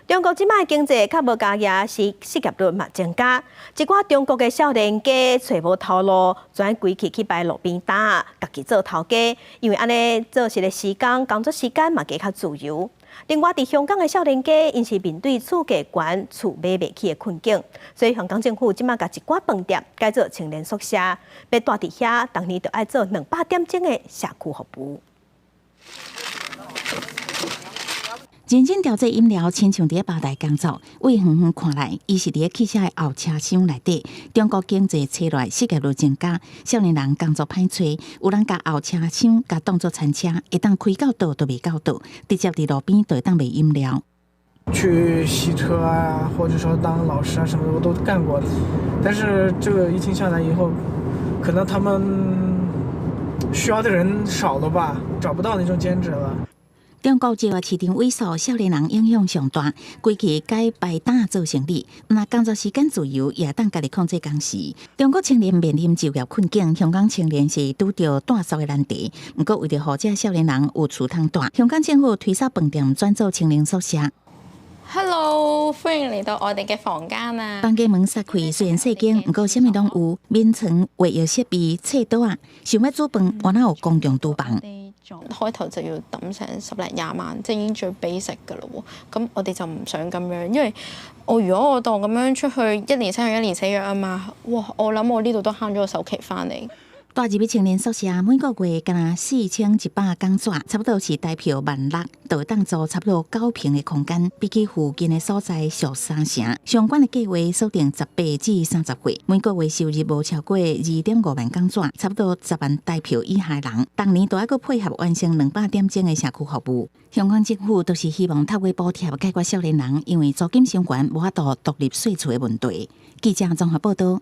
中國這擺經濟較無佳業，是失業率嘛增加。一寡中國的少年家揣無頭路，轉規氣去擺路邊攤，家己做頭家，因為按呢做事的時間、工作時間嘛會較自由。另外，佇香港的少年家，𪜶是面對厝價懸、厝買袂起的困境，所以香港政府這擺共一寡飯店改做青年宿舍，欲蹛佇遐，逐年著愛做200點鐘的社區服務。認真調製飲料，親像佇咧吧台工作。對遠遠看來，伊是佇咧汽車的後車廂內底。中國經濟衰落，失業率增加，少年人工作歹揣，有人共後車廂共當做餐車，會當開到佗都袂到佗，直接佇路邊就會當賣飲料。去洗車啊，或者說當老師啊，什麼的我都幹過。但是這個疫情下來以後，可能他們需要的人少了吧，找不到那種兼職了。中國就業市場萎縮，少年人影響上大，規氣改擺檔做生理，毋但工作時間自由，也會當家己控制工時。中國青年面臨就業困境，香港青年是拄著蹛宿的難題。毋過為著予這少年人有厝通蹛，香港政府推捒飯店轉做青年宿舍。 Hello，歡迎嚟到我哋嘅房間啊！房間門閂開，雖然細間，毋過啥物攏有，眠床、衛浴設備、廁桌仔，想欲煮飯，原來有公共廚房。開頭就要抌成十零廿萬，即係已經最 basic 㗎啦喎。咁我哋就唔想咁樣，因為我如果我當咁樣出去一年生約一年死約啊嘛，哇！我諗我呢度都慳咗個首期翻嚟。蹛入去青年宿舍，每個月敢若4100港紙，差不多是台票16,000，就會當租差不多9坪的空間，比起附近的所在俗三成。上懸的價位鎖定18至30歲，每個月收入無超過2.5萬港紙，差不多10萬台票以下的人，逐年都愛閣配合完成200點鐘的社區服務。香港政府都是希望透過補貼解決少年人因為租金傷懸無法度獨立稅厝的問題。記者綜合報道。